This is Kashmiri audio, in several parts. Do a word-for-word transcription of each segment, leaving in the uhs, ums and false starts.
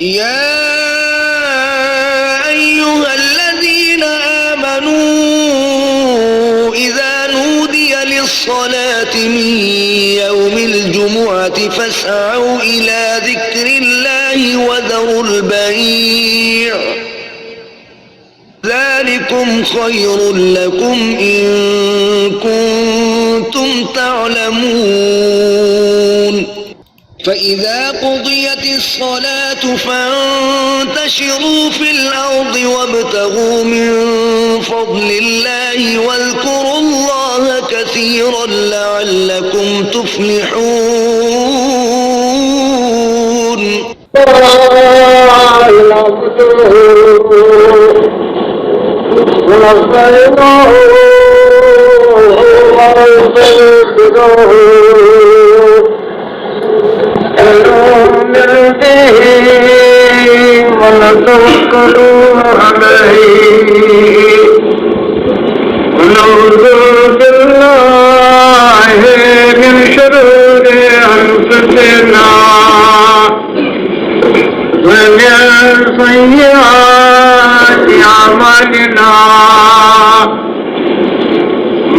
يا أيها الذين آمنوا إذا نودي للصلاة من يوم الجمعة فاسعوا إلى ذكر الله وذروا البيع، ذلكم خير لكم إن كنتم تعلمون. فإذا قضيت الصلاة فانتشروا في الأرض وابتغوا من فضل الله واذكروا الله كثيرا لعلكم تفلحون. ونستعينه ونستغفره ونؤمن به ونتوكل عليه ونعوذ بالله من شرور أنفسنا ومن سيئات أعمالنا.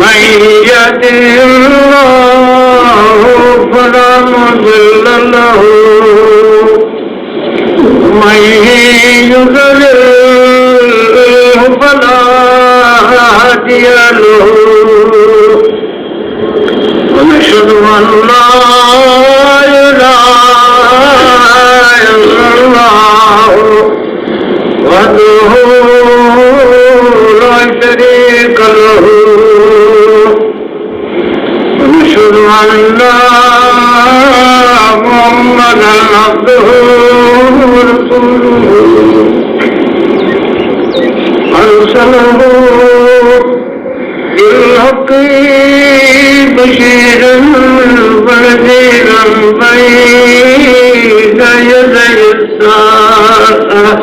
من يهده الله فلا مضل له ومن يضلل فلا هادي له. ونشهد أن لا إله إلا الله وحده لا شريك له. ونشهد أن محمدا عبده ورسوله أرسله بالحق بشيرا ونذيرا بين يدي الساعة.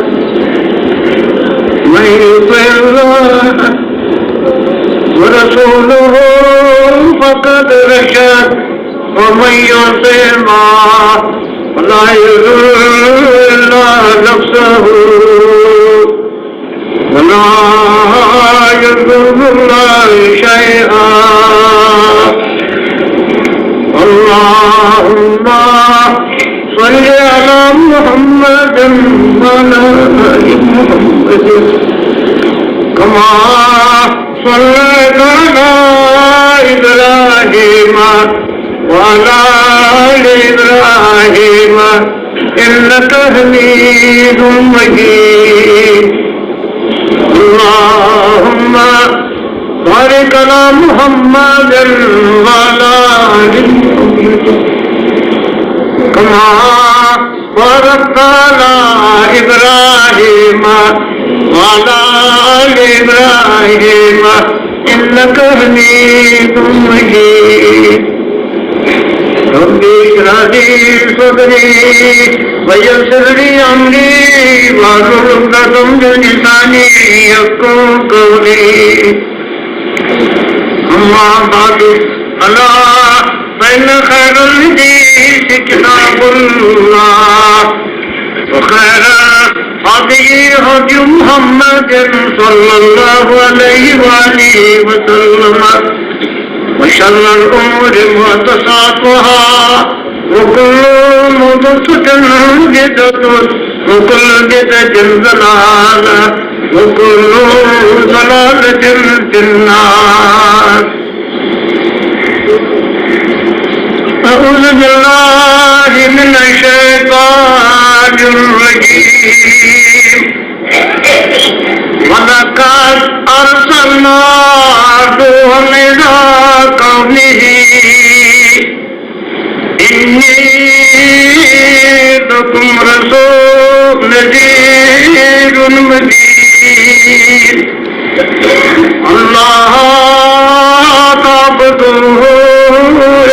من يطع الله ورسوله فقد رشد، ومن يعصهما فلا يضر إلا نفسه ولا يضر الله شيئا. اللهم صل على محمد وعلى آل محمد كما صليت على إبراهيم وعلى آل إبراهيم إنك حميد مجيد. اللهم بارك على محمد وعلى آل محمد كما باركت على إبراهيم وعلى آل إبراهيم إنك حميد مجيد. رب اشرح لي صدري ويسر لي أمري واحلل عقدة من لساني يفقهوا قولي. أما بعد، ألا فإن خير الحديث كتاب الله، وخير الهدي هدي محمد صلى الله عليه وآله وسلم، وشر الأمور محدثاتها، وكل محدثة بدعة، وكل بدعة ضلالة، وكل ضلالة في النار. أعوذ بالله من الشيطان الرجيم. ولقد أرسلنا نوحا إلى قومه إني لكم رسول نذير مبين. ألا تعبدوا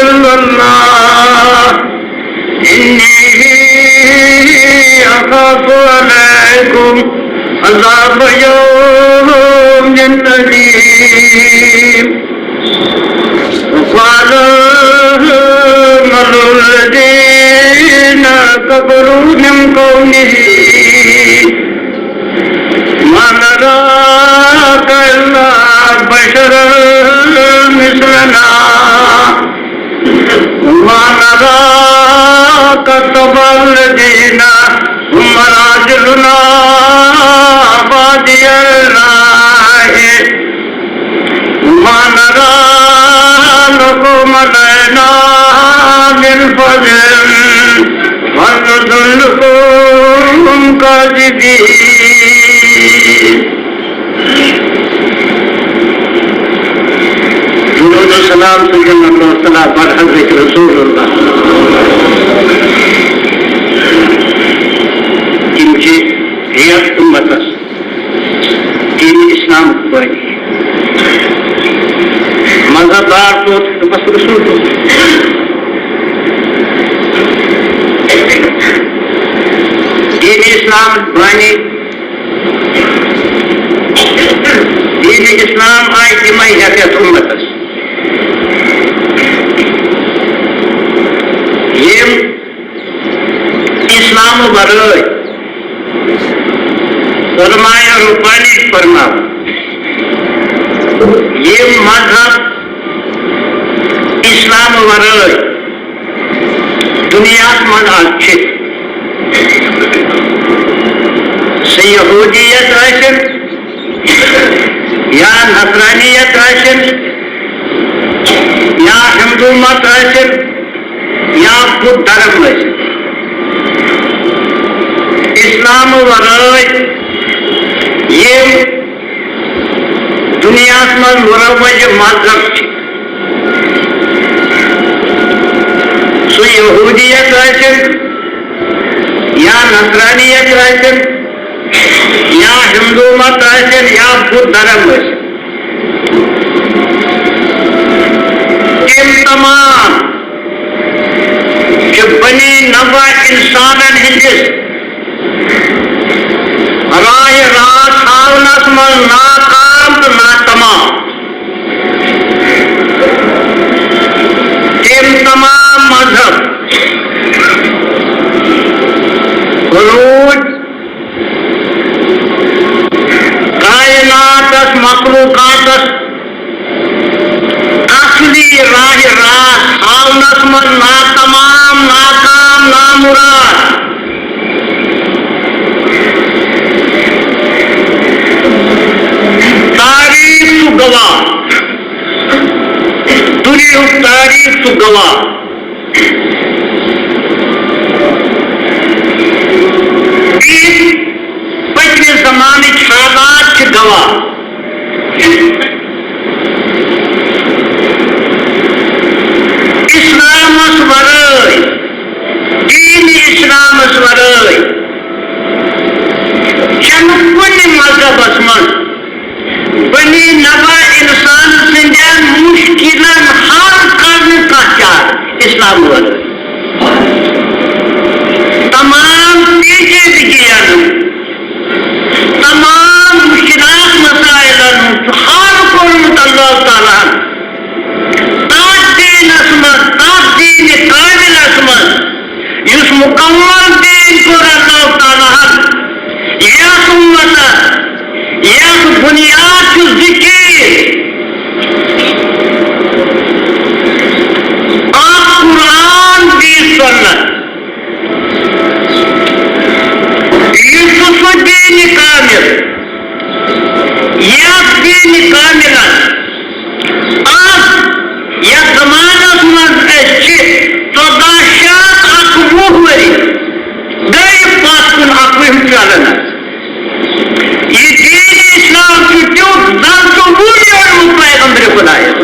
إلا الله إني أخاف عليكم عذاب يوم أليم. وقال الملأ الذين كفروا من قومه ما نراك إلا بشرا مثلنا وما نراك اتبعك الذين هم أراذلنا بادي الرأي وما نرى لكم علينا من فضل بل نظنكم كاذبين. درود و سلام سوزن اللہ تعالیٰ بر حضرت رسول اللہ۔ تم چھ یتھ امتس دین اسلام بٲنی۔ مذہب دار تو بس رسول۔ دین اسلام بٲنی۔ دین اسلام آیہِ تِمے ہٮ۪تھ یتھ امتس، یِم اسلام ورٲے علماء ربانی فرماو، یِم مذہب اسلام ورٲے دنیاہس منٛز آز چھِ، سُہ یہودیت ٲسِن یا نصرانیت ٲسِن یا ہندو مت ٲسِن یا بدھ دھرم ٲسِن، اسلام ورٲے یِم دنیاہس منٛز مروج مذہب چھِ، سُہ یہودیت ٲسِن یا نصرانیت ٲسِن یا ہندو مت ٲسِن یا بدھ دھرم ٲسِن، تِم تمام چھِ بنی نوع انسانن ہٕنٛدِس راہِ راست ہاونس منٛز ناکام تہٕ ناتمام۔ تِم تمام مذہب روٗدۍ کائناتس، مخلوقاتس اصلی راہِ راست ہاونس منٛز ناتمام، ناکام، نامراد۔ تاریخ چھُ گواہ، دُنیاہُک تاریخ چھُ گواہ۔ بیٚیہِ پٔتمہِ زمانٕکۍ حالات چھِ گواہ۔ اسلامس ورٲے، دین اسلامس ورٲے چھنہٕ کُنہِ مذہبس منٛز بنی نوع انسان سٕنٛدٮ۪ن مشکلن حل کرنہٕ کانٛہہ چارٕ اسلام ورٲے۔ تمام پیچیدگین، تمام مشکلات مسائلن ہُنٛد چھُ حل کوٚرمُت اللہ تعالیٰ ہن تتھ دینس منٛز، تتھ دینِ کاملس منٛز، یُس مکمل دین کوٚر اللہ تعالیٰ ہن یتھ امتس، یتھ بنیاد چھُ زٕ چیٖز، اکھ قرآن، بیٚیہِ سنت۔ یہِ چھُ سُہ دینِ کامل، یتھ دینِ کاملس آز یتھ زمانس منٛز أسۍ چھِ، ژۄداہ شیٚتھ اکوُہ ؤری گٔے پتھ کُن اکوُہِم چلان۔ یہِ دین اسلام چھُ تیُتھ زن چھُ وُنہِ اوٚنمُت پیغمبر خدایس۔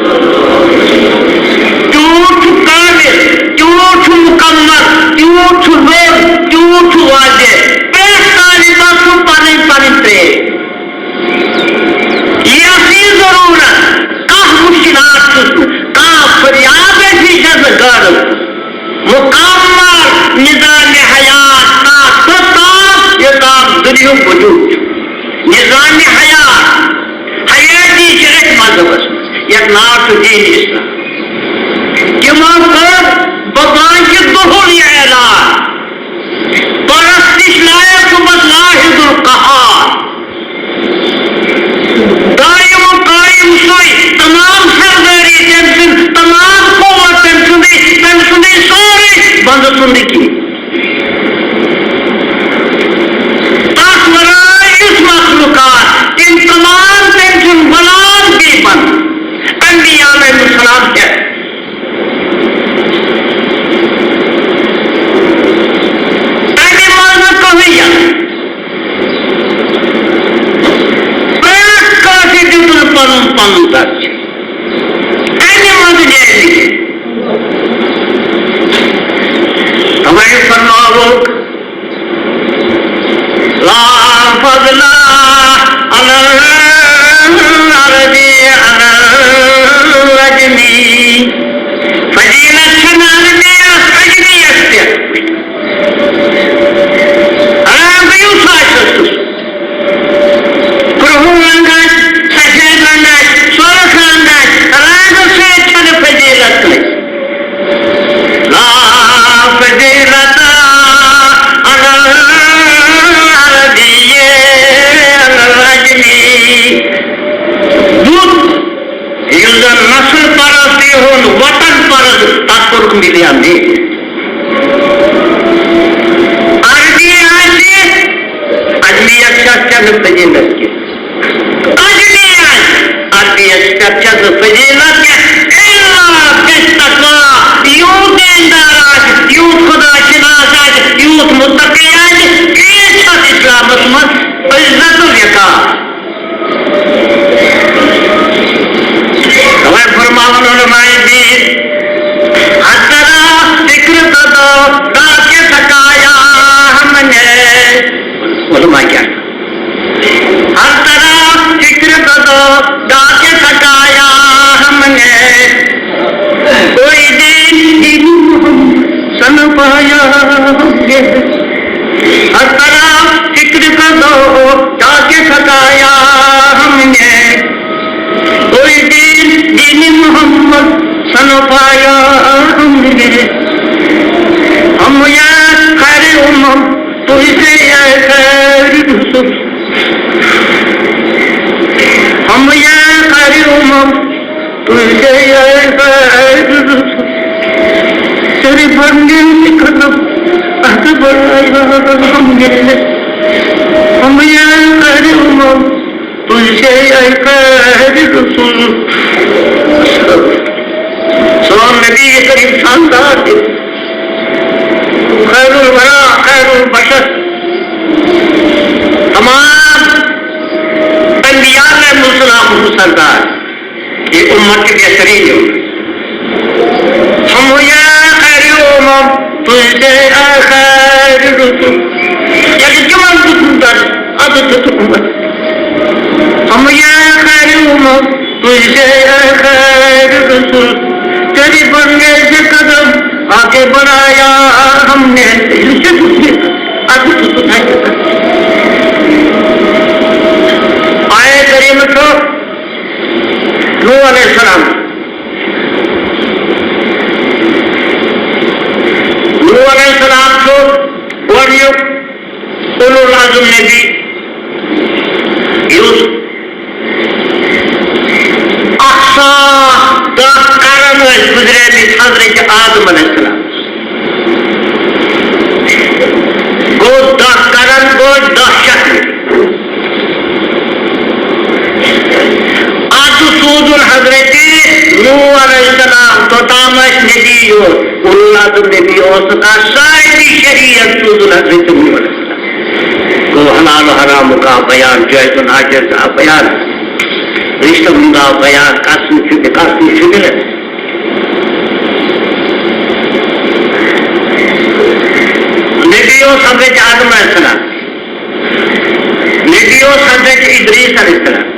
تیوٗت چھُ کامل، تیوٗت چھُ مکمل، تیوٗت چھُ لوٚت، تیوٗت چھُ واضح۔ پرٛٮ۪تھ طالبس چھُ پنٕنۍ پنٕنۍ ترٛیش۔ یہِ ٲسٕے ضروٗرت، کانٛہہ مُشکِلات چھُس نہٕ، کانٛہہ فریاد ٲسٕے چھَس نہٕ غٲرض۔ مکمل نظام حیات تَتھ توٚتام، یوٚتام دُنیاہُک وجوٗد چھُ۔ نظام حیات، حیٲتی چھِ أتھۍ مذہبس منٛز، یَتھ ناو چھُ دین اسلام۔ تِمو کوٚر بہٕ بانگہِ دُہُل یہِ اعلان۔ منظر چھِ۔ اَمہِ منٛز نیرِ نہٕ کینٛہہ۔ توے فرماوُکھ، لا فضل علی العربی علی العجمی۔ فضیلت چھنہٕ عربی یس عجمی یس پٮ۪ٹھ۔ عربی یُس آسہِ سُہ۔ کرٛہُن رنٛگ آسہِ، سفید رنٛگ آسہِ، سُرخ رنٛگ آسہِ، رنٛگہٕ سۭتۍ چھنہٕ فضیلت کٲنٛسہِ۔ لا فضیلت علی العربی علی العجمی۔ یُتھ یُس زن نسل پرستی ہُنٛد وطن پرست، تتھ کوٚرُکھ ملیا میٹ۔ عربی آسہِ، عجمیت چھِ اَتھ کیٛاہ فضیلت کینٛہہ۔ عجمی آسہِ، عربیت چھِ اَتھ کیٛاہ فضیلت کینٛہہ۔ الا بالتقوی، یوٗت دیندار آسہِ، یوٗت خدا شناس آسہِ، یوٗت متقی آسہِ، ییٖژ چھِ اَتھ اسلامس منٛز عزت و وقار۔ توے فرماون علماء دین، ہر طرح فکر کدو ڈاکے تھکایا ہم نے۔ علماء کیا؟ ہر طرح فکر کدو ڈاکے تھکایا ہم نے۔ کوئی دین دین ہم سن پایا ہم نے۔ ہر طرح فکر کدو ڈاکے تھکایا ہم نے۔ کوئی دین دین محمد سن پایا ہم نے۔ ہم یہ خیر امم، تو اسے یہ خیر رسول۔ ہم یہ خیر امم، تو اسے یہ خیر رسول۔ تیرے بندے سے قدم اکبر ہم نے۔ ہم یہ خیر امم، تُلسے اے خیر رسول۔ سون نبی کریم شاندار ہے۔ خیر الورا، خیر البشر۔ تمام انبیاء علیہ السلام ہُنٛد سردار۔ یہ امت چھِ بہترین امت۔ ہم یا خیر امم، تُلسے اے خیر رسول۔ ییٚلہِ تِمن دیُتُن درس، ادٕ دیُتُن امت۔ ہم یا خیر امم، تُلسے اے خیر رسول۔ تیرے بندے سے قدم آگے بڑھایا ہم نے۔ ادٕ دیُتُن۔ آیے کریم چھُ نوح علیہ السلام۔ نوح علیہ السلام چھُ گۄڈٕنیُک اولو العزم نبی، یُس اکھ ساس دَہ قرن ٲسۍ گُزریمٕتۍ حضرت آدم علیہ السلام۔ گوٚو دَہ قرن، گوٚو دَہ شیٚتھ۔ ادٕ سوٗزُن حضرت نوح علیہ السلام، توٚتام ٲسۍ نبی یوت، اولو العزم نبی اوس نہٕ کانٛہہ، ساری شریعت سوٗزُن حضرت نوح علیہ السلام۔ گوٚو حلال و حرامُک آو بیان، جائز و ناجائز آو بیان، رشتہٕ ہُنٛد آو بیان، کس نِش چھُ تہِ، کس نِش چھُ نہٕ۔ نبی اوس حضرت آدم علیہ السلام، نبی اوس حضرت ادریس علیہ السلام،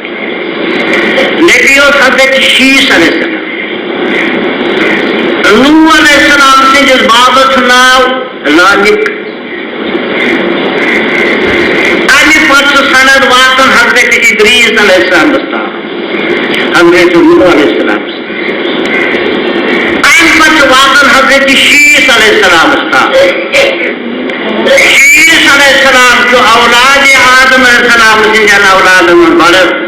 نبی اوس حضرت شیث علیہ السلام۔ نوح علیہ السلام سٕنٛدِس بابس چھُ ناو لامک۔ اَمہِ پتہٕ چھُ سند واتان حضرت ادریس علیہ السلامس تام، حضرت نوح علیہ السلام۔ اَمہِ پتہٕ چھُ واتان حضرت شیث علیہ السلامس تام۔ شیث علیہ السلام چھُ اولاد آدم علیہ السلام سٕنٛدٮ۪ن اولادن منٛز بڑٕ۔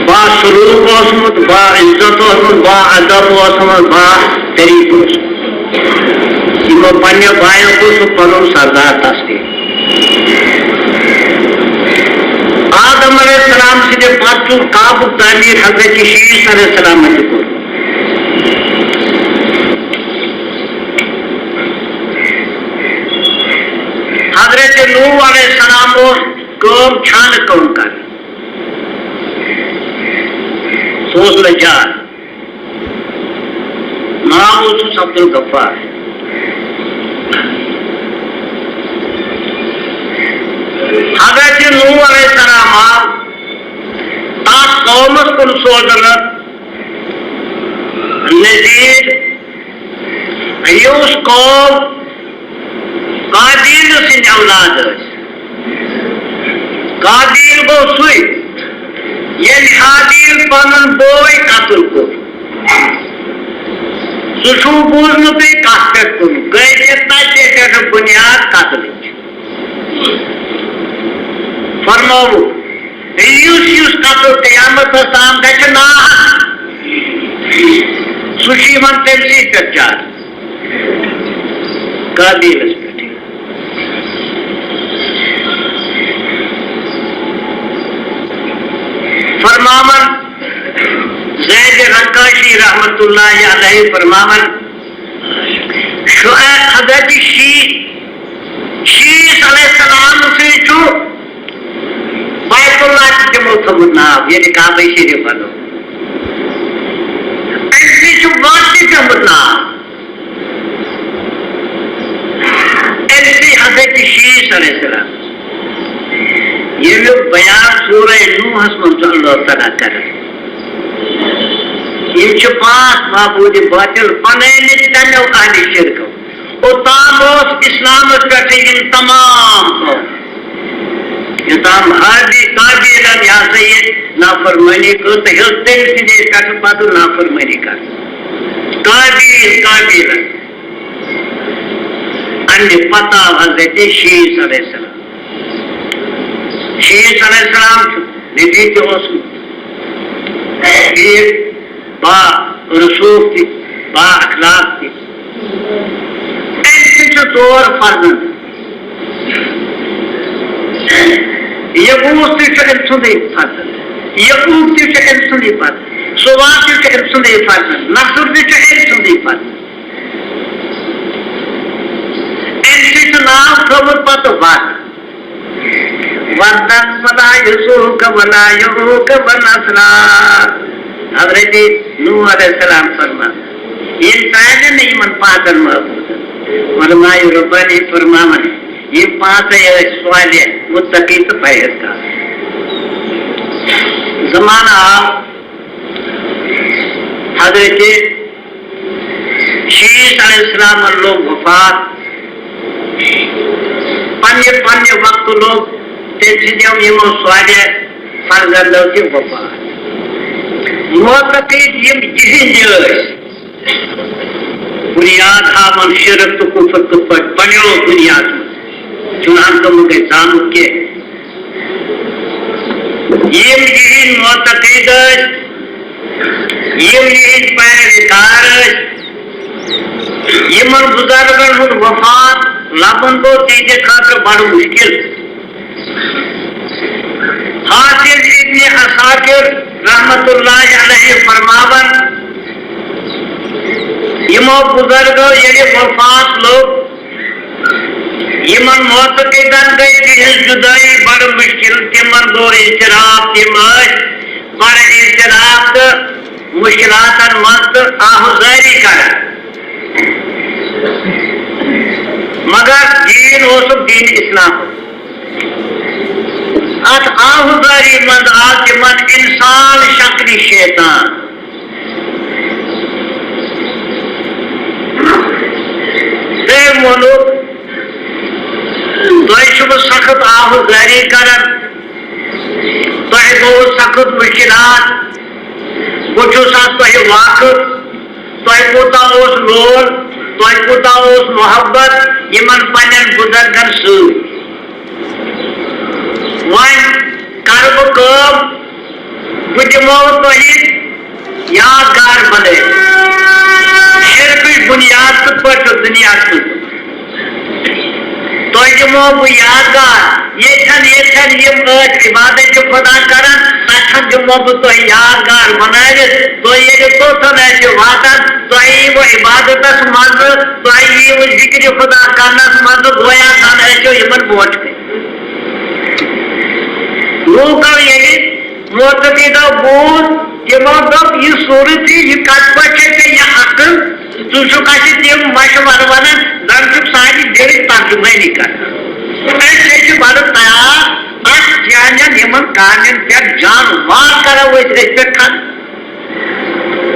با سلوک اوسمُت، با عزت اوسمُت، با ادب اوسمُت، با طریقہٕ اوسمُت۔ یِمو پننیو بایو کوٚر سُہ پنُن سردار تسلیم۔ آدم علیہ السلام سٕنٛدِ پتہٕ چھُ کعبُک تعمیٖر حضرت شیث علیہ السلامن تہِ کوٚرمُت۔ حضرت نوح علیہ السلام اوس کٲم، چھانہٕ کٲم کران۔ اوس نجار، ناو اوسُس عبدالغفار۔ حضرت نوح علیہ السلام آو تَتھ قومَس کُن سوزنہٕ، نذیر، یہِ اوس قوم قابیل سٕنٛدۍ اولاد ٲسۍ۔ قابیل گوٚو سُے، ییٚلہِ ہابیل پنُن بوے قتل کوٚر۔ سُہ چھُو بوٗزمُتٕے کتھ پٮ۪ٹھ کوٚرُن، گٔے کِتھ تتہِ پٮ۪ٹھ بُنیاد قتلٕچ۔ فرمووُکھ، یُس یُس قتل قیامتس تام گژھِ ناحق، سُہ چھُ یِوان تٔمسٕے پٮ۪ٹھ جار۔ قابیلس پٮ۪ٹھ۔ فرماوان زید رقاشی رحمت اللہ علیہ فرماوان، شعیب حضرت شی-، شیث علیہ السلام سۭتۍ چھُ بیت اللہ تہِ تِمو تھوٚمُت ناو، یعنی کعبہ شریف بنوو۔ اَمہِ سۭتۍ چھُ وقت تہِ پیوٚمُت ناو۔ أمۍ سٕے حضرت شیث علیہ السلام، ییٚمیُک بیان سورہ نوحس منٛز چھُ اللہ تعالیٰ کران۔ یِم چھِ پانٛژھ معبوٗدِ باطل بنٲومٕتۍ تَمیو اہلِ شرکو۔ اوٚتام اوس اسلامس پٮ۪ٹھٕے یِم تمام قوم۔ یوٚتام حابی-، قابیلن یہِ ہسا یہِ نافرمٲنی کٔر تہٕ ہیوٚت تٔمۍ سٕنٛدے پٮ۪ٹھٕ پتہٕ نافرمٲنی کرٕنۍ۔ قابیل، قابیلن۔ اَمہِ پتہٕ آو حضرت شیث علیہ السلام۔ شیث علیہ السلام چھُ نبی تہِ اوسمُت، بیٚیہِ با رسوخ تہِ، با اخلاق تہِ۔ أمۍ سٕنٛدۍ چھِ ژور فرزند۔ یغوث تہِ چھُ أمۍ سُنٛدٕے فرزند، یعوق تہِ چھُ أمۍ سُنٛدٕے فرزند، سوا تہِ چھُ أمۍ سُنٛدٕے فرزند، نصر تہِ چھُ أمۍ سُنٛدٕے فرزند۔ أمۍ سٕنٛدۍ چھُ ناو تھوٚومُت پتہٕ ود۔ ودن ولا یسوک ولا یعوق ونسرا۔ حضرت نوح علیہ السلام فرمان، یِم ترٛاونہٕ نہٕ یِمن پانٛژن معبوٗدن۔ علماء ربانی فرماوان، یِم پانٛژے ٲسۍ صالح متقی تہٕ پرہیزگار۔ زمانہٕ آو حضرت شیث علیہ السلامن لوٚگ وفات۔ پننہِ پننہِ وقتہٕ لوٚگ تٔمۍ سٕنٛدیو یِمو صالح فرزندو تہِ وفات۔ معتقد یِم یِہنٛدۍ ٲسۍ، بُنیاد ہاوان شرک تہٕ کفر کِتھ پٲٹھۍ بنیو دُنیاہس منٛز، چھُنہٕ ہن تِم گٔے زامُت کینٛہہ۔ یِم یِہِنٛدۍ معتقد ٲسۍ، یِم یِہِنٛدۍ پیروکار ٲسۍ، یِمن بُزرگن ہُنٛد وفات لبُن گوٚو تِہنٛدِ خٲطرٕ بڑٕ مُشکِل۔ حافظ ابن عساکر رحمت اللہ علیہ فرماوان، یِمو بُزرگو ییٚلہِ وفات لوٚگ، یِمن معتقدن گٔے تِہنٛز جُدٲیی بڑٕ مُشکِل، تِمن گوٚو اضطراب، تِم ٲسۍ بڑٕ اضطراب تہٕ مُشکِلاتن منٛز تہٕ آہُزٲری کران۔ مگر دیٖن اوسُکھ دیٖن اسلام۔ اتھ آہُزٲری منٛز آو تِمن انسان شکلہِ شیطان۔ تٔمۍ ووٚنُکھ، تۄہہِ چھُو سخت آہُزٲری کران، تۄہہِ گوٚو سخت مُشکِلات، بہٕ چھُس اتھ تۄہہِ واقف، تۄہہِ کوٗتاہ اوس لول، تۄہہِ کوٗتاہ اوس محبت یِمن پننٮ۪ن بُزرگن سۭتۍ۔ وۄنۍ کرٕ بہٕ کٲم، بہٕ دِمو تۄہہِ یادگار بنٲوِتھ۔ شرکٕچ بُنیاد کِتھ پٲٹھۍ چھِ دُنیاہَس منٛز؟ تۄہہِ دِمو بہٕ یادگار، ییٚتھٮ۪ن، ییٚتھٮ۪ن یِم ٲسۍ عبادت خدا کران، تَتھٮ۪ن دِمو بہٕ تۄہہِ یادگار بنٲوِتھ۔ تُہۍ ییٚلہِ توٚتھن ٲسِو واتان، تۄہہِ ییٖوٕ عبادتس منٛز، تۄہہِ ییٖوٕ ذِکرِ خدا کرنس منٛز، گویا زن ٲسِو یِمن برونٛٹھ کَنہِ۔ لوٗکو ییٚلہِ معتقدو بوٗز، تِمو دوٚپ، "یہِ صوٗرت چھِ، یہِ کَتہِ پٮ۪ٹھ چھےٚ ژےٚ یہِ عقل؟ ژٕ چھُکھ اَسہِ تِم مَشوَرٕ وَنان، زَن چھُکھ سانہِ دِلٕچ ترجمٲنی کران۔ أسۍ چھِ بَڑٕ تیار، اَتھ جانٮ۪ن یِمَن کامٮ۪ن پٮ۪ٹھ جان مال کَرو أسۍ أتھۍ پٮ۪ٹھ خرٕچ۔"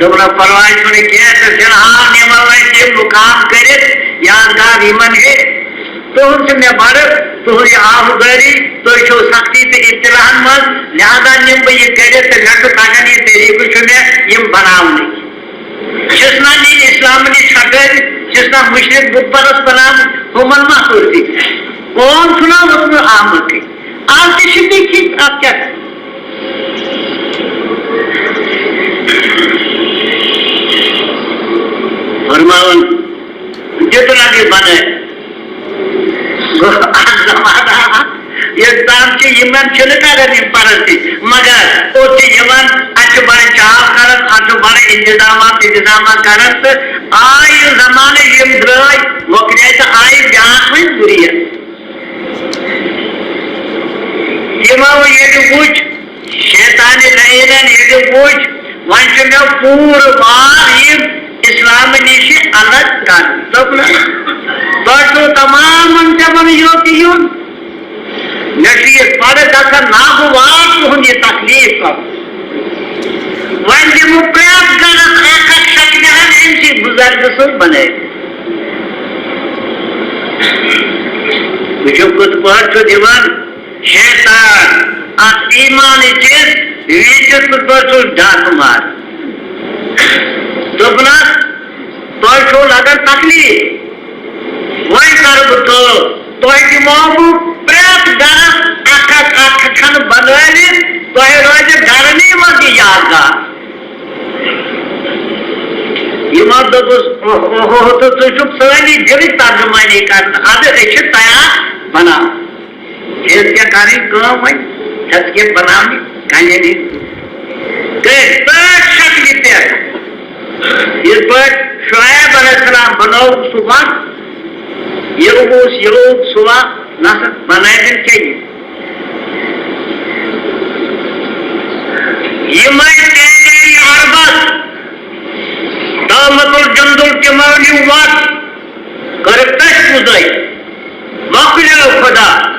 دوٚپنَکھ، "پَرواے چھُنہٕ کینٛہہ، تہٕ فی الحال نِمو أسۍ یِم مُقام کٔرِتھ، یادگار یِمَن ہے۔" تُہُنٛد چھُ مےٚ بَڑٕ، تُہُنٛد یہِ آہُدٲری، تُہۍ چھِو سختی تہٕ ابتلاہَن منٛز، لہذا نِمہٕ بہٕ یہِ کٔرِتھ تہٕ مےٚ چھُ تَگان یہِ طریٖقہٕ چھُ مےٚ یِم بَناونٕکۍ۔ چھِس نہ نِنۍ اِسلام نِش ہَٹٲوِتھ، چھِس نہ مُشرِک بُت پَرَست بَناوٕنۍ، ہُمَن مہ تُرِ فِکرِ۔ قوم چھُنہ ووٚتمُت آمُتٕے۔ اَز تہِ چھِ لیکھِتھ، اَتھ کیٛاہ؟ فرماوان، دیُت نبی بنٲوِتھ۔ گوٚو اکھ زمانہ، یوٚت تام چھِ یِمن چھِنہٕ تگان یِم پرستش، مگر اوٚت چھِ یِوان، اَتہِ چھُ بڑٕ چاو کران، اَتھ چھُ بڑٕ انتظامات، انتظامات کران، تہٕ آے یہِ زمانہٕ، یِم درٛٲے، مۄکلے تہٕ آیہِ بیٛاکھ وۄنۍ ذُریت۔ تِمو ییٚلہِ وُچھ، شیطانِ لعینن ییٚلہِ وُچھ، وۄنۍ چھُ مےٚ پوٗرٕ وار یِم اِسلامہٕ نِشہِ الگ کرٕنۍ۔ دوٚپنَس، "تۄہہِ چھُو تمامن تِمن یوٚت یُن۔ مےٚ چھُ یہِ بڑٕ گژھان ناگوار تُہُنٛد یہِ تکلیٖف کرُن۔ وۄنۍ دِمہٕ پرٛٮ۪تھ گرس اکھ اکھ شکلہِ ہن أمۍ سٕے بُزرگہٕ سٕنٛز بنٲوِتھ۔" وٕچھِو، کِتھ پٲٹھۍ چھُ دِوان شیطان اتھ ایمانٕچ وِچہِ تہٕ پتہٕ ڈاکہٕ مار۔ دوٚپنس، "تۄہہِ چھو لگان تکلیف، وۄنۍ کرٕ بہٕ کٲم، تۄہہِ دِمو بہٕ پرٛٮ۪تھ گرس اکھ اکھ اکھ کھن بنٲوِتھ، تۄہہِ روزِ گرنٕے منٛز یہِ یادگار۔" یِمو دوٚپُس، "اوہ، اوہ، اوہ، تہٕ ژٕ چھُکھ سٲنی دِلٕچ ترجمٲنی کران، اَدٕ أسۍ چھِ تیار بناوان۔" ہیٚژ کیٛاہ کَرٕنۍ کٲم وۄنۍ؟ ہیٚژ کیٛاہ بَناونہِ کَنٮ۪ن ہِنٛدۍ کٔرۍ پٲٹھۍ شکلہِ پٮ۪ٹھ۔ یِتھ پٲٹھۍ شعیب علیہ السلام بَنوو سُہ وَن، یہِ اوس، یہِ اوس سُہ وَن، نَسا بَنٲوِن کیٛاہ یہِ؟ یِمَے تیٚلے عربَس دامت الجند الجمال وَتھ کٔرٕکھ تٔتھۍ پوٗزَے۔ مۄکلیو خدا،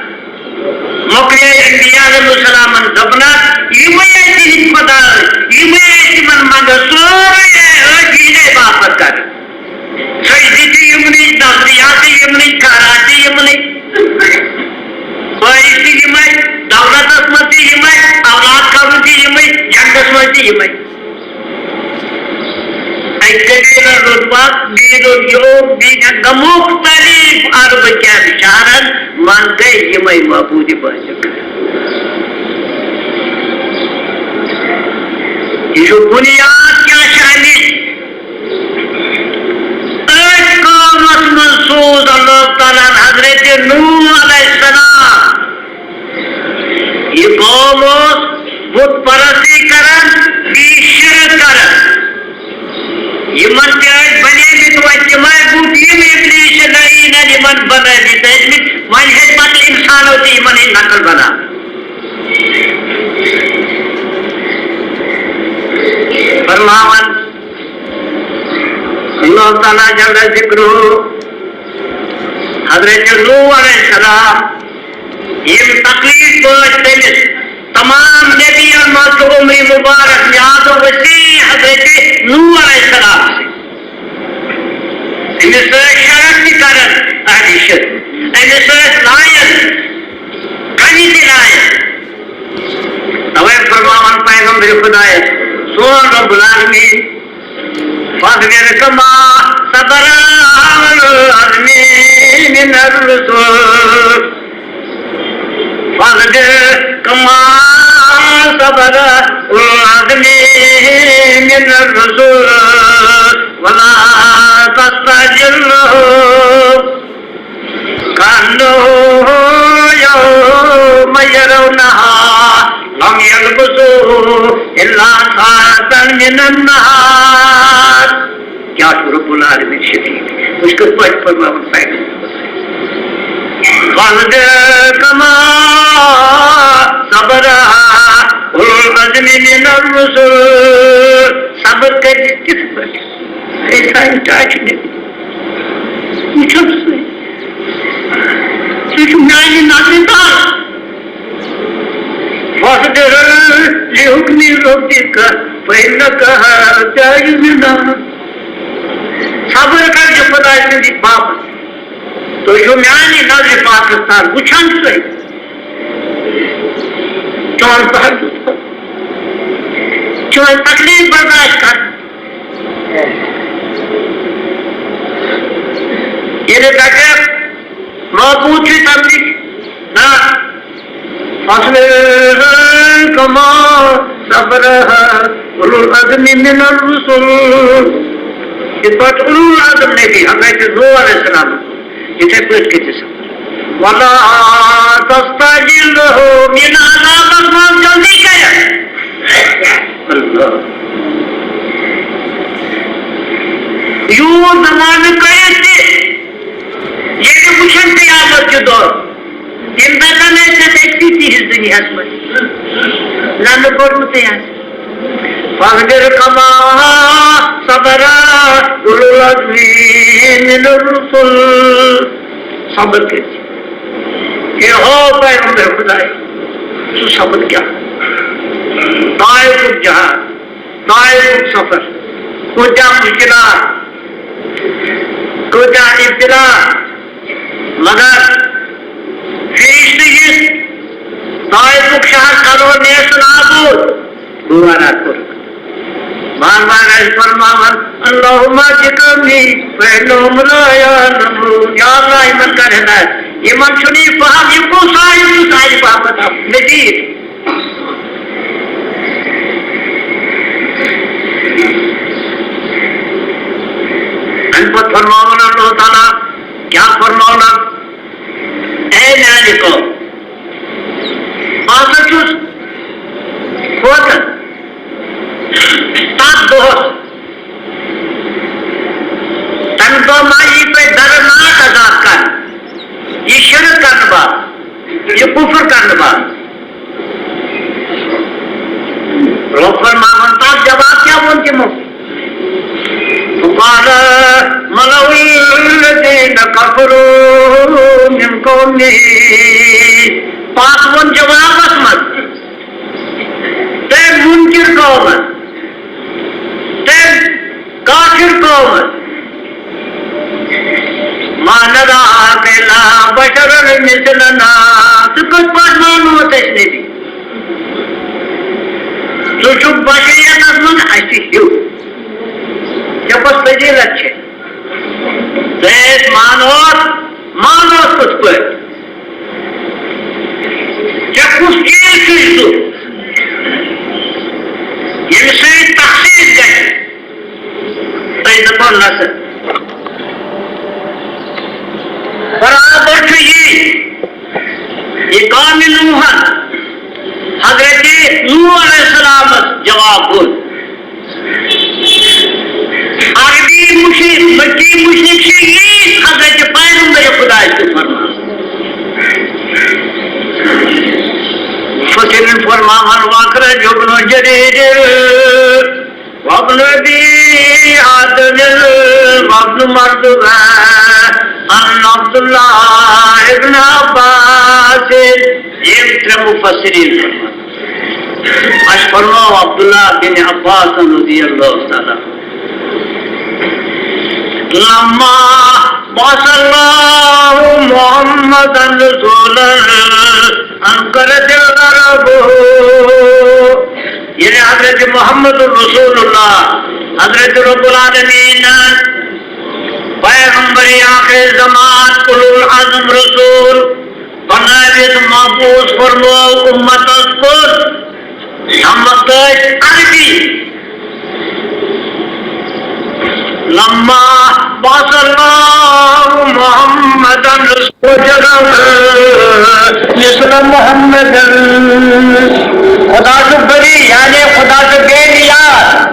مۄکلیے انبیاء علیہ السلامن دوٚپنَس، یِمَے ٲسۍ تِہِنٛدۍ خدا، یِمَے ٲسۍ تِمَن منٛگان، سورُے ٲسۍ یِہِنٛدے باپتھ کران۔ سجدٕ تہِ یِمنٕے، تسبیحات تہِ یِمنٕے، خٲرات تہِ یِمنٕے، فٲیِض تہِ یِمَے، دولتَس منٛز تہِ یِمَے، اولاد کَرُن تہِ یِمَے، جنتَس منٛز تہِ یِمَے۔ اَکہِ قبیٖلَن روٚٹ وَتھ، بیٚیہِ روٚٹ یوٚت، بیٚیہِ کیٛاہ، مُختٔلِف عربہٕ کٮ۪ن شہرَن منٛز گٔے یِمَے معبوٗدِ بٲطِل۔ یہِ چھُ بُنیاد کیٛاہ چھُ اَمِچ؟ أتھۍ قومَس منٛز سوٗز اللہ تعالیٰ ہن حضرت نوح علیہ السلام۔ یہِ قوم اوس بُت پرستی کران، بیٚیہِ شرک کران۔ یِمن تہِ ٲسۍ بنیمٕتۍ وۄنۍ تِمے بُت، یِم ابلیس لعینن یِمن بنٲومٕتۍ ٲسمٕتۍ۔ وۄنۍ ہیٚتۍ پتہٕ انسانو تہِ یِمن ہٕنٛدۍ نقل بناوٕنۍ۔ فرماوان اللہ تعالیٰ جل ذکرہ، حضرت نوح علیہ السلام، یِم تکلیف وٲتۍ تٔمِس، تمام نبیَن منٛز چھُ عمرِ مبارک نیازو وسیع حضرت نوح علیہ السلام سۭتۍ۔ أمِس ٲسۍ شرک تہِ کران اہلِ شرک، أمِس ٲسۍ لایان، کَنہِ تہِ لایان۔ توے فرماوان پیغمبر خدایَس سون رب العالمین، فاصبر کما صبر اولو العزم من الرسل۔ فاصبر کما صبر اولو العزم من الرسل ولا تستعجل لهم۔ كأنهم يوم يرونها لم يلبثوا إلا ساعة من النهار۔ کیا چھُ رب العالمین شفیق؟ وٕچھ کِتھ پٲٹھۍ فرماوان پیغمبر۔ فاصبر کما صبر اولو العزم من الرسل، صبر کٔرِتھ کِتھ پٲٹھۍ؟ أسۍ آیہِ ٹاٹھہِ نبی۔ وٕچھُن سُے۔ سُہ چھُ میانہِ نظرِ تل۔ فاصبر لحکم ربک فانک باعثهم۔ صبر کر یہِ خۄداے سٕنٛدِ باپتھ۔ تُہۍ چھِو میانہِ نظرِ پاکس تل وٕچھان سُے۔ چون تہجد پرُن، چٲنۍ تکلیف برداشت کرٕنۍ۔ ییٚلہِ دَپٮ۪کھ، معبوٗد چھُے تَمہِ نِش، نہ، فاصبر کما صبر اولو العزم من الرسل۔ یِتھ پٲٹھۍ اولو العزم نبی حضرت نوح علیہ السلام، یِتھے پٲٹھۍ کٔرۍ زِ صبر۔ ولا تستعجل لهم، ییٚلہِ عذابس منٛز جلدی کرٮ۪کھ۔ اللہ۔ یوٗت زمانہٕ کٔرِتھ تہِ، ییٚلہِ وٕچھن قیامت کہِ دۄہ، تِم دَپن، أسۍ چھِ أکسٕے تِہِس دُنیاہَس منٛز۔ نہ، نہٕ کوٚرمُتٕے آسہِ۔ فاصبر کما صبر اولو العزم من الرسل۔ صبر کٔرِتھ۔ یہِ ہو پیغمبر خداے، سُہ صبر کیٛاہ؟ طائفُک جہاد، طائفُک سفر، کۭتیٛاہ مُشکِلات، کۭتیٛاہ ابتلا، مگر فرشتہٕ یِتھ طائفُک شہر کرو نیست و نابود، دوبارہ کوٚرُکھ۔ بار بار آسہِ فرماوان، اللہم اہد قومی فانہم لا یعلمون۔ یا اللہ، یِمن کر ہدایت، یِمن چھُنہٕ یہِ فہم، یِم کُس صاحب چھُ سانہِ باپتھ اکھ نذیر۔ اَمہِ پتہٕ فرماوان اللہ تعالیٰ، کیٛاہ فرماوان؟ اے میانہِ قوم، بہٕ ہسا چھُس کھوژان تتھ دۄہس، تمہِ دۄہ ما یی تۄہہِ دردناک عذاب کرنہٕ، یہِ شرک کرنہٕ باپتھ، یہِ کفر کرنہٕ باپتھ۔ رۄب فرماوان، تتھ جواب کیٛاہ ووٚن تِمو؟ وقال ملأ الذين كفروا من قومه۔ پتہٕ ووٚن جوابس منٛز تٔمۍ مُنکِر قومن، تٔمۍ کافر قومن، ما نراک الا بشرا مثلنا، ژٕ کِتھ پٲٹھۍ مانوتھ أسۍ نبی؟ ژٕ چھُکھ بشریتس منٛز اسہِ ہیوٗ۔ ژےٚ کۄس فضیلت چھےٚ؟ ژےٚ أسۍ مانوتھ، مانوتھ کِتھ پٲٹھۍ؟ ژےٚ کُس چیٖز چھُے سُہ، ییٚمہِ سۭتۍ تخصیٖص گژھِ؟ أسۍ دَپو نہ سا۔ برابر چھُ یی، یہِ قومِ نوحن حضرت نوح علیہ السلامس جواب دیُت۔ عربی مشرک، مکی مشرک چھِ یی حضرت پیغمبر خدا چھُ فرمان۔ مفسرین فرماوان، واخرج ابن جریر وابن ابی حاتم وابن مردوہ عن عبداللہ ابن عباس۔ یِم ترٛےٚ مفسرین فرمان۔ اَسہِ فرماو عبداللہ بن عباس رضی اللہ تعالیٰ عنہ، لما بعث اللہ محمدا رسولا انکرت العرب۔ ییٚلہِ حضرت محمد رسول اللہ، حضرت رب العالمین پیغمبر آخر زمان، اولو العزم رسول بنٲوِتھ مبعوث فرموو امتس کُن، تَمہِ وقتہٕ ٲسۍ عربی۔ لما بعث اللہ محمدا رسولا مثل محمد۔ خدا چھُ بری، یعنی خدا چھُ بے نیاز۔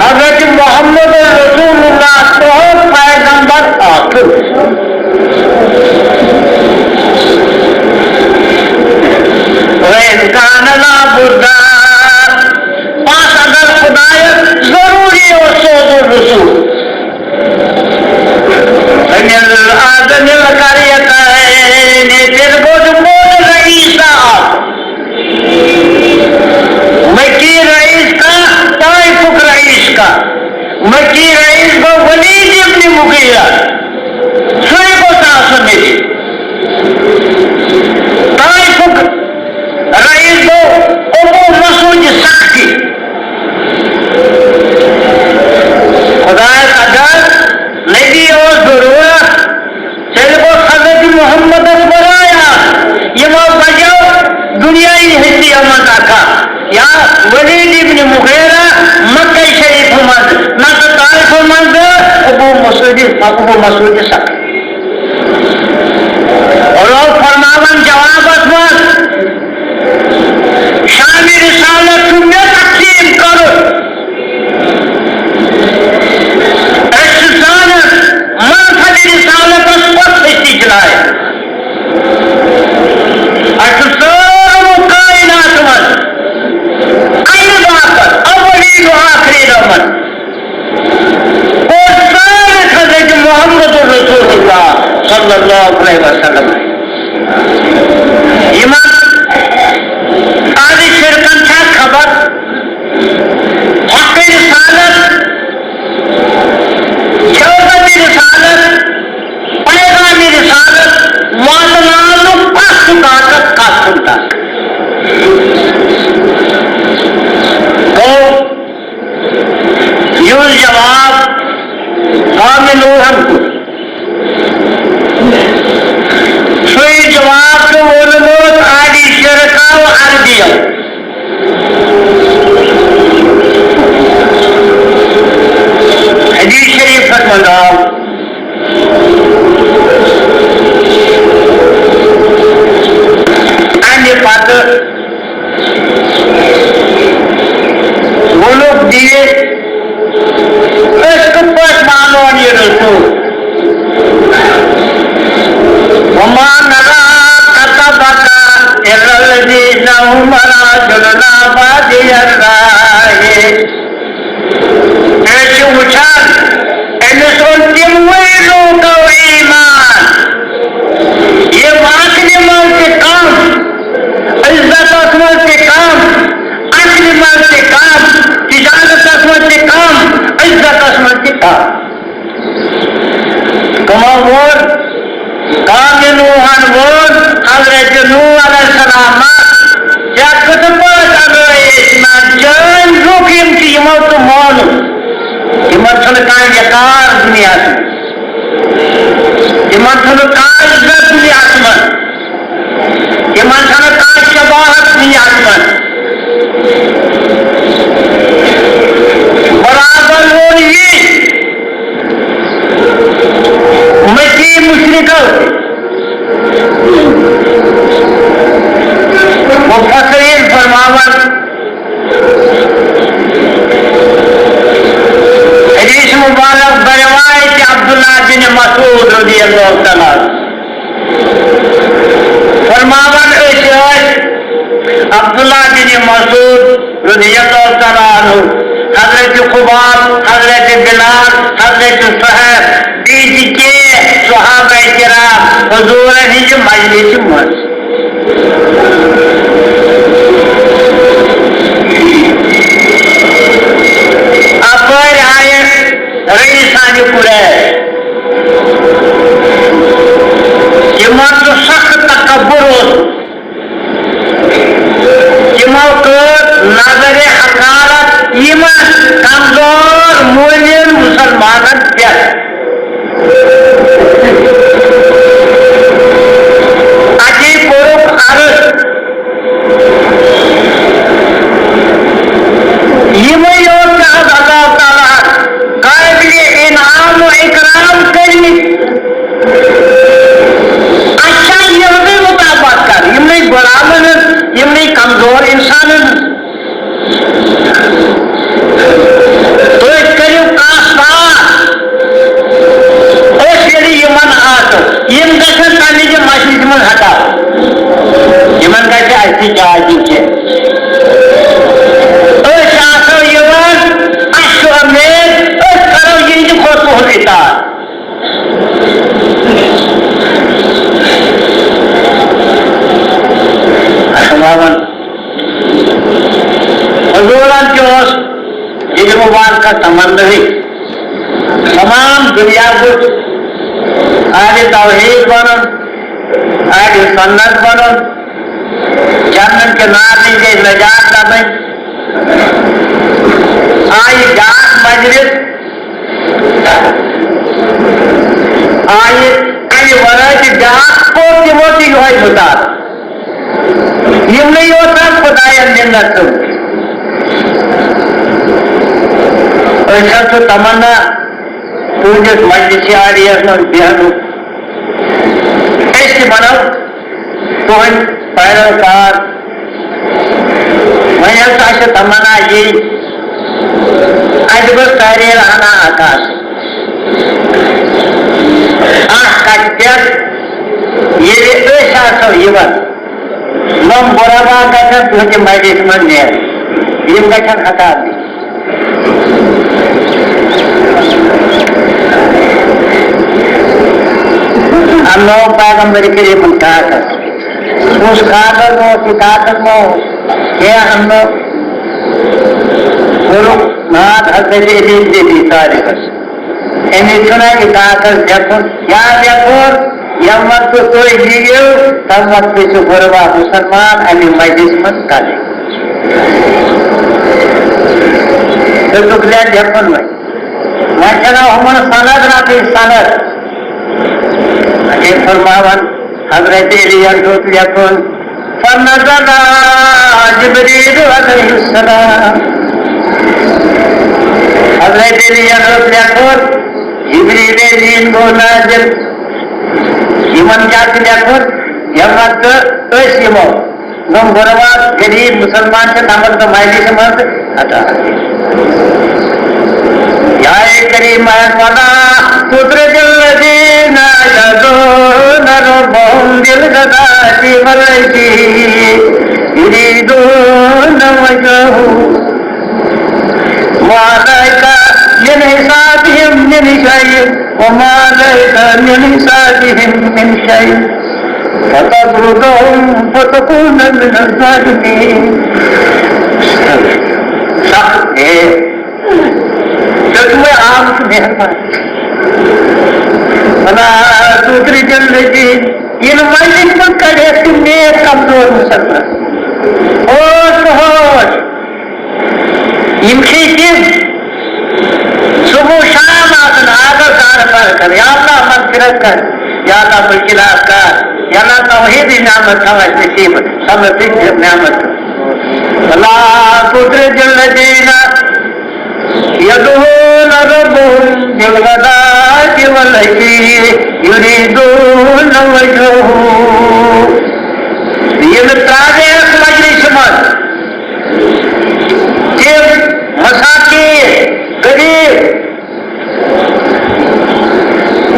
حضرت محمد رسول اللہ تُہُنٛد پیغمبر آسُن۔ وإن كان لا بد مسعود سخت۔ رب فرماوان جوابس منٛز، شامِ رسالت چھُ مےٚ تقسیٖم کٔرمٕژ۔ أسۍ چھِ زانان منصبِ رسالتس کۄس ہستی چھِ لایق۔ اَسہِ چھُ سٲرٕے کائنات منٛز اَمہِ باپتھ اولین و آخرین منٛز کوٚر ثٲبت حضرت محمد رسول اللہ صلی اللہ علیہ وسلم۔ یِمن اہلِ شرکن چھا خبر، حقِ رسالت، خلقتِ رسالت، پیغامِ رسالت واتناونُک کس چھُ طاقت، کس چھُنہٕ طاقت؟ گوٚو، یُس جواب قومِ نوحن کوٚر، سُے جواب چھُ ووٚنمُت اہلِ شرکو عربیو۔ حدیث شریفس منٛز آو، امہِ پتہٕ ووٚنُکھ بیٚیہِ، أسۍ کِتھ پٲٹھۍ مانون یہِ رسول؟ وما نرى كتبك إلا الذي إنه لرجل بادي الرأي۔ أسۍ چھِ وٕچھان، أمِس اوٚن تِموٕے لوٗکو ایمان، یِم عقلہِ منٛز تہِ کم، عزتس منٛز تہِ کم، عقلہِ منٛز تہِ کم، تجارتس منٛز تہِ کم، عزتس منٛز تہِ کم۔ کمو ووٚن؟ قومِ نوحن ووٚن حضرت نوح علیہ السلامس، ژےٚ کِتھ پٲٹھۍ اَنٲے أسۍ مان چٲنۍ لُکھ یِم چھِ، یِمو ژٕ مونُکھ، تِمن چھُنہٕ کانٛہہ وقار دُنیاہس منٛز، تِمن چھُنہٕ کانٛہہ عزت دُنیاہس منٛز، تِمن چھَنہٕ کانٛہہ شباہت دُنیاہس منٛز۔ برابر ووٚن یی مکی مشرکو۔ مفسرین فرماوان، حدیث مبارک بروایت عبداللہ بن مسعود رضی اللہ تعالیٰ عنہ۔ فرماوان أسۍ ٲسۍ عبداللہ بن مسعود رضی اللہ تعالیٰ عنہ، حضرت خباب، حضرت بلال، حضرت صہیب، بیٚیہِ تہِ کینٛہہ صحابہ کرام حضوٗرن ہٕنٛزِ مجلسہِ منٛز۔ اپٲرۍ آیہِ رئیسانِ قریش، یِمن تہِ سخ تکبر اوس، تِمو کٔر نظرِ حقارت یِمن کمزور مومن مسلمانن پٮ۪ٹھ۔ اَتی کوٚرُکھ عرض، یِمے یوت چھِ حظ اللہ تعالیٰ ہَن قٲبلِ انعام و اکرام کٔرمٕتۍ۔ اَسہِ چھا یِہُنٛدُے مطالبہٕ کَرُن، یِمنٕے غلامَن ہٕنٛز، یِمنٕے کمزور اِنسانَن ہٕنٛز؟ تُہۍ کٔرِو کانٛہہ ساز، أسۍ ییٚلہِ یِمَن آسو، یِم گژھن تَمہِ وِزِ مجلسہِ منٛز ہٹاوٕنۍ۔ یِمَن گژھِ اَسہِ تہِ جاے دِنۍ کینٛہہ۔ أسۍ آسو یِوان، اَسہِ چھُ اُمید، أسۍ کَرو یِہِنٛدِ کھۄتہٕ تُہُنٛد اطاعت۔ اَسہِ وَوان حضوٗرن تہِ اوس دِلہِ مُبارکس تمناہٕے، تمام دُنیا گوٚژھ اہلِ توحیٖد بنُن، اہلِ سُنت بنُن، جنت کہِ نارٕ نِش گژھِ نجات لبٕنۍ۔ آیہِ بیٛاکھ مجلس، آیہِ اَمہِ ورٲے تہِ بیٛاکھ، کوٚر تِمو تہِ یِہوٚے مُطالبہٕ۔ یِمنٕے یوت حظ خۄدایَن مِنت تُل۔ أسۍ حظ چھِ تمنا تُہٕنٛدِس مجلسِ عالیَس منٛز بیٚہنُک۔ أسۍ تہِ بنو تُہٕنٛدۍ پیروکار۔ وۄنۍ ہسا چھِ تمنا یی، اَسہِ گوٚژھ تحریر ہنا اکھ آسٕنۍ۔ اکھ کتھ پٮ۪ٹھ، ییٚلہِ أسۍ آسو یِوان، یِم غربا گژھن تُہٕنٛدِ مجلسہِ منٛز نیرٕنۍ، یِم گژھن ہٹاونہٕ۔ اننوو پیغمبر کریمن کاغذ۔ کُس کاغذ اوس یہِ؟ کاغذ ما اوس کینٛہہ اننوو۔ کوٚرُکھ ناد حضرت علی ابن ابی طالبس۔ أمِس چھُنہ یہِ کاغذ لیکھُن؟ کیٛاہ لیکھُن؟ ییٚمہِ وقتہٕ تُہۍ یِیِو، تَمہِ وقتہٕ چھِ غربا مُسلمان اَمہِ مجلسہِ منٛز کَڑٕنۍ۔ ہیوٚتُکھ لے لیکھُن وۄنۍ۔ وۄنۍ چھَنہ ہُمَن سند رَٹٕنۍ، سند۔ اَتہِ فرماوان حضرت علی یَن ہیوٚت لیکھُن، فنزل جبريل عليه السلام۔ حضرت علی یَن ہیوٚت لیکھُن، جبریل امین گوٚو نازل۔ یِمَن کیٛاہ چھُ لیکھُن؟ ییٚمہِ وقتہٕ أسۍ یِمو، یِم غربا غریب مُسلمان چھِ، تِمَن تہٕ مجلسہِ منٛز عطا۔ یا کریم ولا تطرد الذين يدعون ربهم بالغداة والعشي يريدون وجهه ما عليك من حسابهم من شيء وما عليك من حسابهم من شيء فتطردهم فتكون من الظالمين۔ سخت ہے۔ دیُتمَے آمُت مہربان۔ ولا تطرد الذين، یِنہٕ مجلسہِ منٛز کڑِ اَسہِ تِم نیک کمزور مُسلمان۔ ہوش، ہوش۔ یِم چھِ تِم صبح و شام آسان حاضر کار پر کر، یا اللہ مغفرت کر، یا اللہ مشکلات کر، یا اللہ توحید نعمت تھاو اَسہِ نصیب، صبر نعمت۔ ولا تطرد الذين يدعون ربهم بالغداة والعشي يريدون وجهه۔ یِم ترٛاوِ اَتھ مجلسہِ منٛز تِم مساکین، غریب،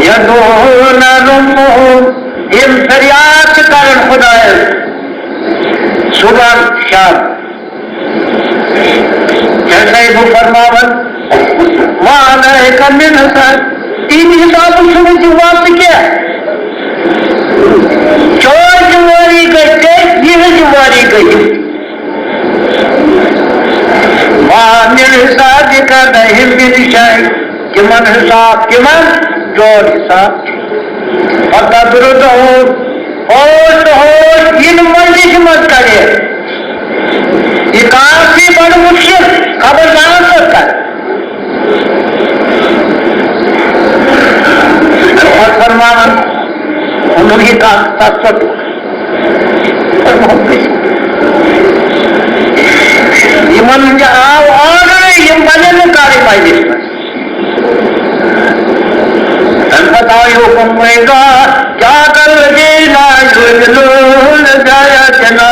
يدعون ربهم، یِم فریاد چھِ کران خدایَس صبحن شام۔ جیسے بہٕ فرماوَن، ما علیک من حساب، تِہِنٛدِ حسابہٕ چھُنہٕ ذمہٕ وار تہِ کینٛہہ۔ چٲنۍ ذمہٕ وٲری گٔے ژےٚ، یِہٕنٛز ذمہٕ وٲری گٔے یِہٕنٛز۔ ما من حسابک علیہم من شیء، تِمن حساب، تِمن چون حساب۔ فتطردہم، ہوش تہٕ ہوش یِنہٕ مجلسہِ منٛز کڑِ۔ یہِ کار چھُ بڑٕ مُشکِل، خبر زانس کر۔ اور فرماوان، انہوں نے کہا، تَتھ پٮ۪ٹھ یِمن تہِ آو آرڈرٕے، یِم بنن نہٕ کارٕے مجلس منٛز۔ تَمہِ پتہٕ آو حُکُم، وَإِذَا جَاءَكَ الَّذِينَ لَا يُؤْمِنُونَ بِآيَاتِنَا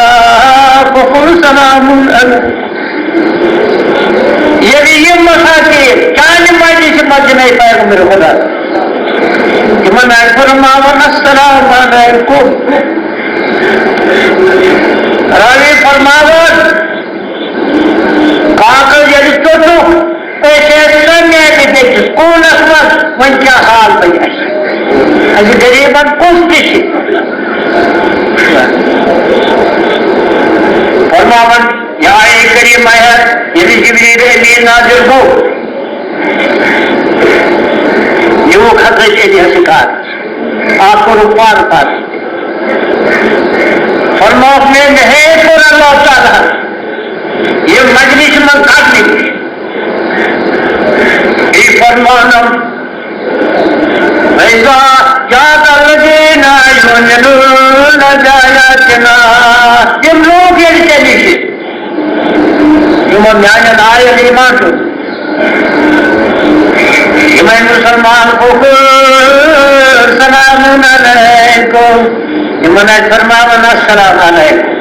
فَقُلْ سَلَامٌ عَلَيْكُمْ۔ ییٚلہِ یِم مساکین چانہِ مجلسہِ منٛز یِنَے پیغمبر خدا، تِمن آسہِ فرماوان، السلام علیکم۔ راوی فرماوان، کاغذ ییٚلہِ ژوٚٹُکھ، أسۍ ٲسۍ سۄ میٛانہِ بیٚکِس کوٗنس منٛز، وۄنۍ کیٛاہ حال بنہِ اَسہِ؟ اَسہِ غریٖبن کُس تہِ چھِ۔ فرماوان، یا آیہِ کریٖم آیت، ییٚلہِ جبریل امین نازل گوٚو، نیوٗکھ حضرت علی ہس یہِ کاغذ، اکھ کوٚرُکھ پانہٕ پانہٕ۔ فرمووُکھ، مےٚ، مےٚ ہے کوٚر اللہ تعالیٰ ہن یہِ مجلس منٛز کڑنہٕ نِش۔ بیٚیہِ فرماونم، وَإِذَا جَاءَكَ الَّذِينَ يُؤْمِنُونَ بِآيَاتِنَا، تِم لوٗکھ ییٚلہِ ژےٚ نِش یِمو میانٮ۪ن آین ایمان چھُ، یِم اے مسلمان، فقل سلام علیکم۔ یِمن آسہِ فرماوُن، السلام علیکم۔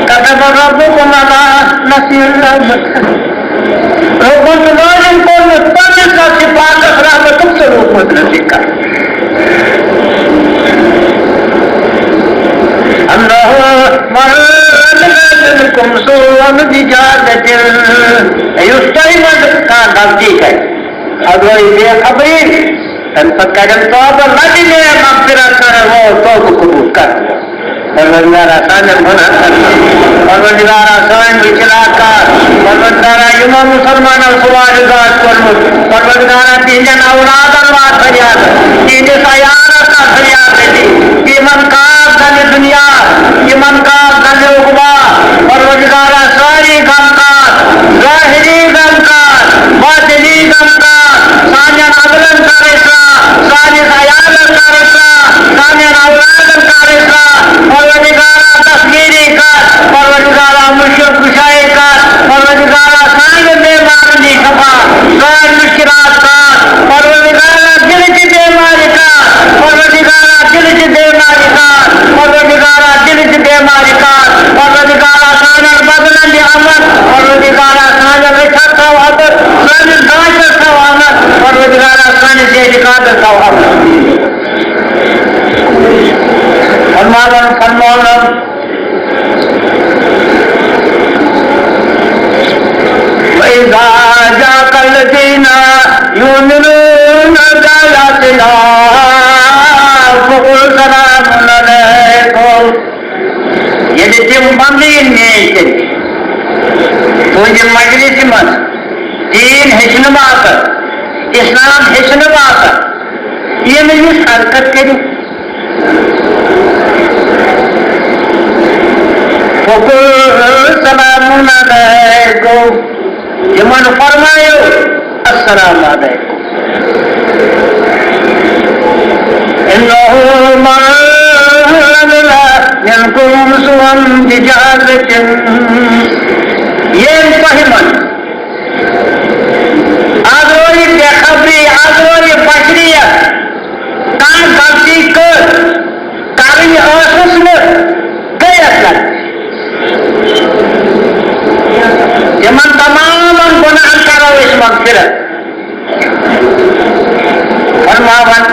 كتب ربكم على نفسه الرحمة۔ رۄبن چھُ لٲزِم کوٚرمُت پننِس نفسِ پاکس رحمتُک تہٕ روٗدمُت نزدیٖک کرُن۔ أنه من عمل منكم سوءا بجهالة۔ یُس تۄہہِ منٛز کانٛہہ غلطی کرِ، اگرے بے خبری، تَمہِ پتہٕ کَرن توبہٕ، لَٹہِ نیر مغفرت کَرن وول توبہٕ قبوٗل کَرن۔ پروردگارا، سانٮ۪ن گۄناہن ہٕنٛز، پروردگارا، سٲنۍ مُشکِلات کَر۔ پروردگارا، یِمو مُسلمانو سُہ وارِ گاش کوٚرمُت، پروردگارا، تِہنٛدٮ۪ن اولادن وات فریاد، تِہنٛدِس عیالس کر فریاد رٔٹی، تِمن کر زنہِ دُنیا، تِمن کر زنہِ عقبا۔ پروردگارا، سٲری غم کر، ظٲہری غم کر، باطنی غم کر، سانٮ۪ن عملن کر اصلاح، سٲنِس عیالس کر اصلاح، سانٮ۪ن اولادن کر اصلاح۔ پروردگارا، دستگیری کر، پروردگارا، مُشکِل کُشٲیی کر، پروردگارا، سانٮ۪ن بیمارن دی شفا، سٲنۍ مُشکِلات کر، پروردگارا، دِلٕچہِ بیمارِ کر، پروردگارا، دِلٕچہِ بیمارِ کر، پروردگارا، دِلٕچہِ بیمارِ کر، پروردگارا، سانٮ۪ن بدنن دِ امن، پروردگارا، سانٮ۪ن أچھن تھاو اَمن، سٲنِس دانٛدس تھاو اَمن، پروردگارا، سٲنِس اعتقادس تھاو اَمن۔ فرماوان، فرماوان، وَإِذَا جَاءَكَ الَّذِينَ يُؤْمِنُونَ بِآيَاتِنَا فَقُلْ سَلَامٌ عَلَيْكُمْ۔ ییٚلہِ تِم بنٛدٕ یِن میٛٲنۍ کِنۍ تُہٕنٛدِ مجلسہِ منٛز، دیٖن ہیٚچھنہٕ باپتھ، اِسلام ہیٚچھنہٕ باپتھ، یِم یِژھ حرکت کٔرِو، فَقُلْ سَلَامٌ عَلَيْكُمْ۔ تِمن فرمٲیِو، السلام علیکم۔ إِنَّهُ مَنْ عَمِلَ مِنْكُمْ سُوءًا بِجَهَالَةٍ۔ ییٚمۍ تۄہہِ منٛز از روزِ بے خبری، از روزِ بشریت، کانٛہہ غلطی کٔر، کرٕنۍ ٲسٕس نہٕ، گٔیَس نہٕ۔ تِمن تمامن گۄناہن کرو أسۍ مغفرت۔ فرماوان،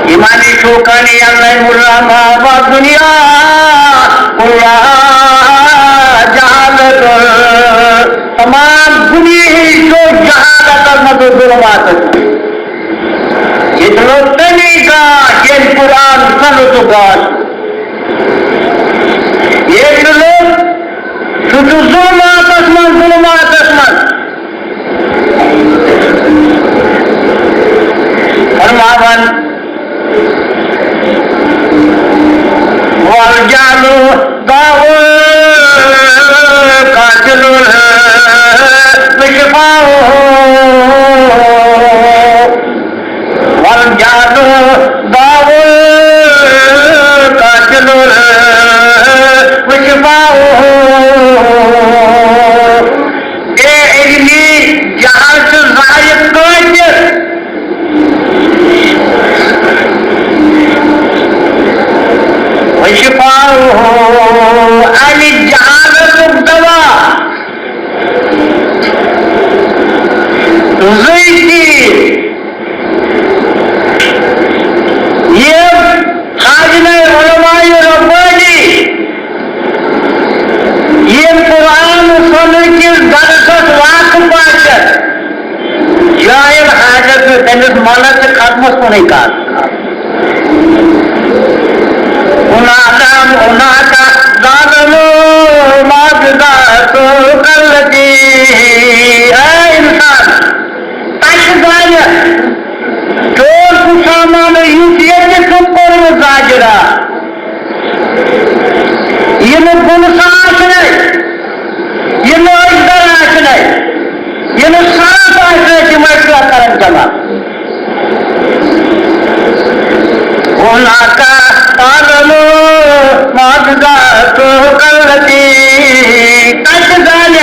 یِمن چھُ کانہِ یَلے مُلامہ و دُنیا کُلہا جہالت۔ تمام گُنہی چھُ جہالتس منٛز، ظلماتس منٛز۔ ییٚتہِ لوٚگ تَمی گاش، ییٚلہِ قرآن سَنہٕ تہٕ گاش۔ ییٚتہِ لوٚگ، سُہ چھُ ظُلماتَس منٛز، ظُلماتَس منٛز۔ فرماوان، والجهل داء قاتل وشفاؤه، والجهل داء قاتل وشفاؤه۔ بے علمی، جہل چھُ زہرِ قٲتِل۔ وشفاؤه، اَمہِ جہالتُک دوا، زٕے چیٖز۔ یِم حاضرینِ علماء ربانی، یِم قرآن و سنت کِس درسس واقف آسن، جاہل حاجت نہٕ تٔمِس ملس تہٕ ختمس کُنُے کتھ۔ هناك، هناك تعلم معجزات التي، اے انسان، تَتہِ زانہِ چور سُہ سامان یُس ییٚتہِ چھُ کوٚرمُت زاجرا۔ یہِ نہٕ گُنہٕ سان آسہِ نَے، یہِ نہٕ أجدر آسہِ نَے، یہِ نہٕ سانٛپ آسہِ نَے، تِم ٲسۍ کران جمع۔ هناك تعلم معجزات التي، تَتہِ زانہِ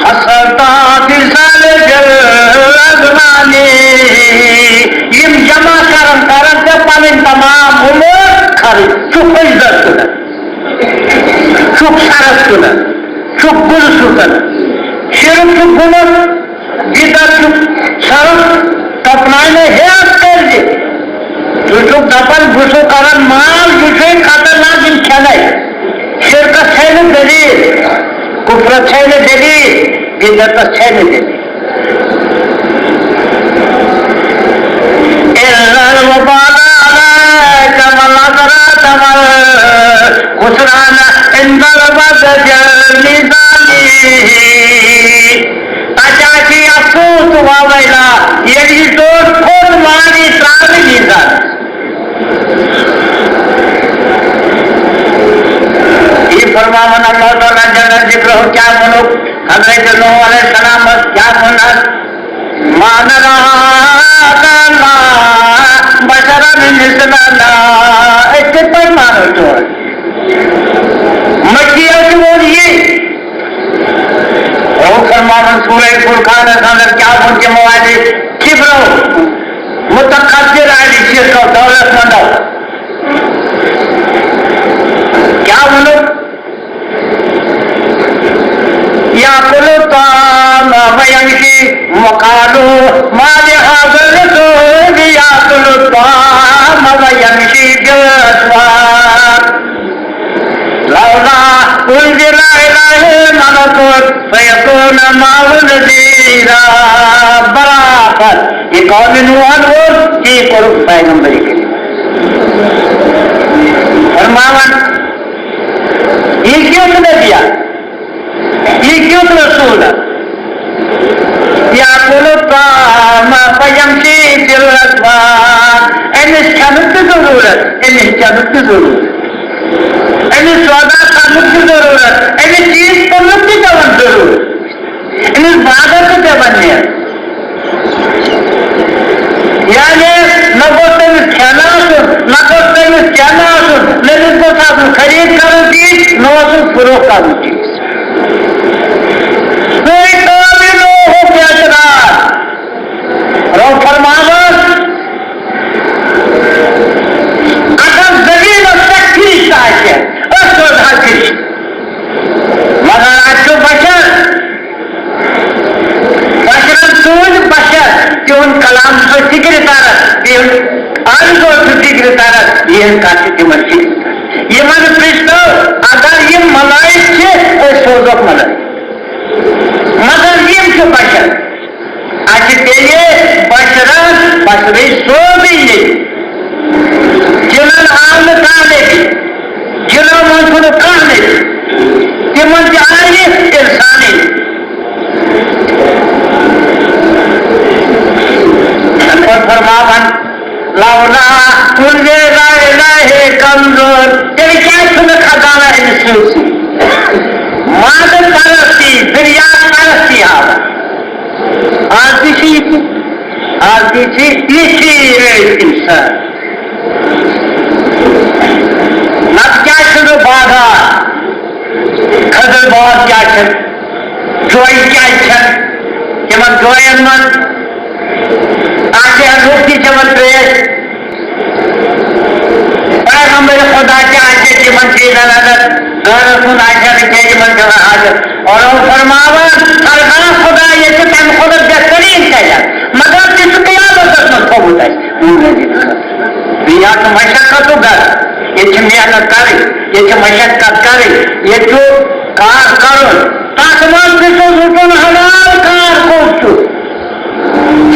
حصلتا في ثالث سجدس کُنتھ، چھُکھ سرس کُنتھ، چھُکھ گُلہٕ سُتن۔ شرک چھُ گُلس، بدعت چھُ سرس، تپناونہٕ ہیٚس کٔرۍ زِ۔ ژٕ چھُکھ دپان، بہٕ چھُسو کران مال، یہِ چھُے خطرناک، یِم کھٮ۪نے۔ شرکس چھے نہٕ دلیل، کفرس چھے نہٕ دلیل، بدعتس چھے نہٕ دلیل۔ إلا الوبال عليك والحسرة والخسران عند ربك ذي الميزان۔ اچھا، اچھی افسوس و ویلا، ییٚلہِ یہِ ژوٚٹ کھوٚت مانی ترٛاونہٕ میٖزانس۔ یہِ فرماوان اللہ تعالیٰ جل ذکرہ کیٛاہ ووٚنُکھ؟ حضرت نوح علیہ السلامس کیٛاہ ووٚن؟ ما نرا الا بشرا مثلنا۔ أسۍ کِتھ پٲٹھۍ مانو چون؟ مٔشیٖد تہِ ووٚن یی۔ رۄب فرماوان سورہ فرقانس اندر کیٛاہ ووٚن تِمو اَتہِ؟ کِبرو، متکبر اَتہِ، شرکو، دولت مندو۔ کیٛاہ ووٚنُکھ؟ يأكل الطعام ويمشي وقالوا ما لهذا الرسول يأكل الطعام ويمشي في الأسواق لولا أنزل عليه ملك فيكون معه نذيرا۔ برابر یہِ قومِ نوحن ووٚن، تی کوٚرُکھ پیغمبر کریم۔ فرماوان، یہِ کیُتھ نبیہ؟ یہِ کیُتھ رسول؟ يأكل الطعام ويمشي في الأسواق۔ أمِس کھٮ۪نُک تہِ ضروٗرت، أمِس چٮ۪نُک تہِ ضروٗرت، أمِس سودا کرنُک تہِ ضروٗرت، أمِس چیٖز کٕننُک تہِ پٮ۪وان ضروٗرت، أمِس بازر تہِ پٮ۪وان نِیُن۔ یعنی نہ گوٚژھ تٔمِس کھٮ۪نہٕ آسُن، نہ گوٚژھ تٔمِس چٮ۪نہٕ آسُن، نہ أمِس گوٚژھ آسُن خریٖد کرُن چیٖز، نہ اوسُس فروخت کرُن چیٖز۔ سُے قومِ نوحُک اعتراض۔ رۄب فرماوان، اگر زٔمیٖنَس پٮ۪ٹھ فرشتہٕ آسہِ، أسۍ سوزہا فرشتہٕ۔ مگر اَتہِ چھُ بشر، بشرن سوٗزۍ بشر، تِہُنٛد کلام چھُ فِکرِ تران، تِہُنٛد عرض چھُ فِکرِ تران، یِہٕنٛز کتھ چھِ تِمن فِکرِ تران۔ یِمن فرشتو، اگر یِم ملائک چھِ، أسۍ سوزوکھ ملائک۔ مگر یِم چھِ بشر۔ اَسہِ پیٚیہِ بشرن بشرٕے سوزٕنۍ ییٚتہِ۔ تِمن آو نہٕ کانٛہہ نبی، جِنو منٛز چھُنہٕ کانٛہہ نبی، تِمن تہِ آیہِ اِنسانٕے۔ تَمہِ پتہٕ فرماوان، لولا أنزل إليه كنز، تیٚلہِ کیٛازِ چھُنہٕ خزانہ أمِس سۭتۍ سۭتۍ؟ مادٕ پرستی، دُنیا پرستی ہاوان۔ آز تہِ چھِ یہِ تہِ، آز تہِ چھِ یِتھی رٔدۍ اِنسان۔ نتہٕ کیٛازِ چھُنہٕ بازار؟ کھٔزٕر باغ کیٛاہ چھِ؟ جویہِ کیٛازِ چھِ؟ تِمن جوین منٛز آسہِ ہا لُکھ تہِ چٮ۪وان ترٛیش۔ پیغمبر خدا تہِ آسہِ تِمن چیٖزن اگر غٲرس منٛز آسہِ ہا نہٕ کینٛہہ، تِمن چھُنہٕ حاجت۔ اور فرماوان، ہرگاہ خدا ییٚتہِ تَمہِ کھۄتہٕ بہتریٖن کَرِ ہا، مگر تہِ چھُ قیامتس منٛز تھوٚومُت اَسہِ۔ دُنیا چھُ مشقتُک گرٕ، ییٚتہِ چھِ محنت کَرٕنۍ، ییٚتہِ چھِ مشقت کَرٕنۍ، ییٚتہِ چھُ کار کَرُن۔ تَتھ منٛز تہِ چھُ رُکُن حلال کار کوٚت چھُ۔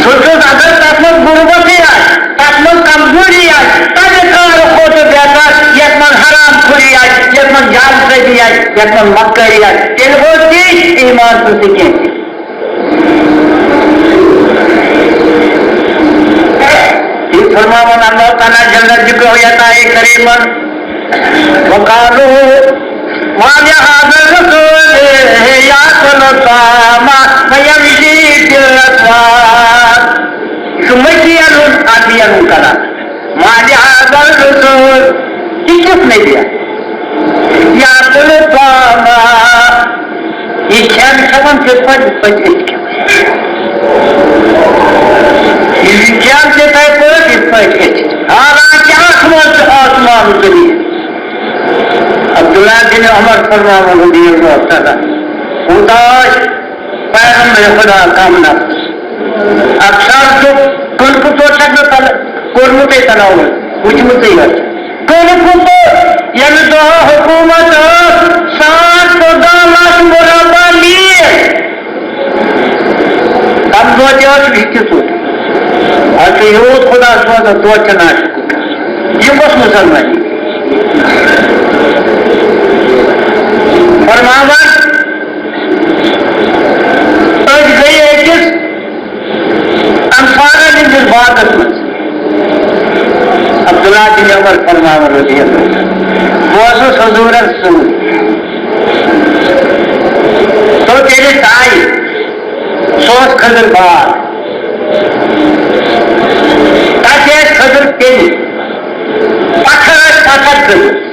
سُہ چھُ، اگر تَتھ منٛز غُربتٕے آسہِ، تَتھ منٛز کمزوٗری آسہِ، تَمہِ کارٕ کھۄتہٕ بہتر، یَتھ منٛز حرام خوری آسہِ، یَتھ منٛز جعل سٲزی آسہِ، یَتھ منٛز مکٲری آسہِ، تیٚلہِ گوٚو تی ایمان تہٕ سِکیٖن۔ یہِ فرماوان اللہ تعالیٰ جل ذکرہ یتھ آیہِ کریمہ، وقالوا ما لهذا الرسول يأكل الطعام ويمشي في الأسواق۔ یہِ چھُ مٔشیٖد ہُنٛد اَدٕ یَنُن کران۔ ما لهذا الرسول، یہِ کیُتھ نبی؟ يأكل الطعام، یہِ کھٮ۪ن کھٮ۪وان تِتھ پٲٹھۍ، یِتھ پٲٹھۍ أسۍ کھٮ۪وان۔ یہِ کھٮ۪ن تِتھَے پٲٹھۍ، یِتھ پٲٹھۍ أسۍ۔ حالانکہِ اَتھ منٛز چھُ آسمان زٔمیٖن۔ عبداللہ بن عمر فرماوان رضی اللہ تعالیٰ، کوٗتاہ ٲسۍ پیغمبر خدا کم نفس۔ اکثر چھُ کُنہِ کُنہِ دۄہ چھَکھ نہٕ تَلہٕ کوٚرمُتٕے تناوُل، وٕچھمُتٕے یوت۔ کُنہِ کُنہِ دۄہ ییٚمہِ دۄہ حکوٗمت ٲس، ساس ژۄداہ لَچھ مربع میٖل۔ تَمہِ دۄہ تہِ ٲس یہِ تہِ ژوٚٹ۔ اَتھ چھُ یوٗت خۄدا سوزان، توتہِ چھِ ناشُکُر کران۔ یہِ کۄس مُسلمٲنی؟ فرماوان، أسۍ گٔے أکِس انصارن ہٕنٛدِس باغس منٛز۔ عبداللہ بن عمر فرماوان رضی اللہ عنہ، بہٕ اوسُس حضوٗرس سۭتۍ۔ تو تیٚلہِ تایہِ، سُہ اوس کھٔزٕر باغ۔ تَتہِ ٲسۍ کھٔزٕر تیٚلہِ، پتھر ٲسۍ پتھر کھٔزٕر۔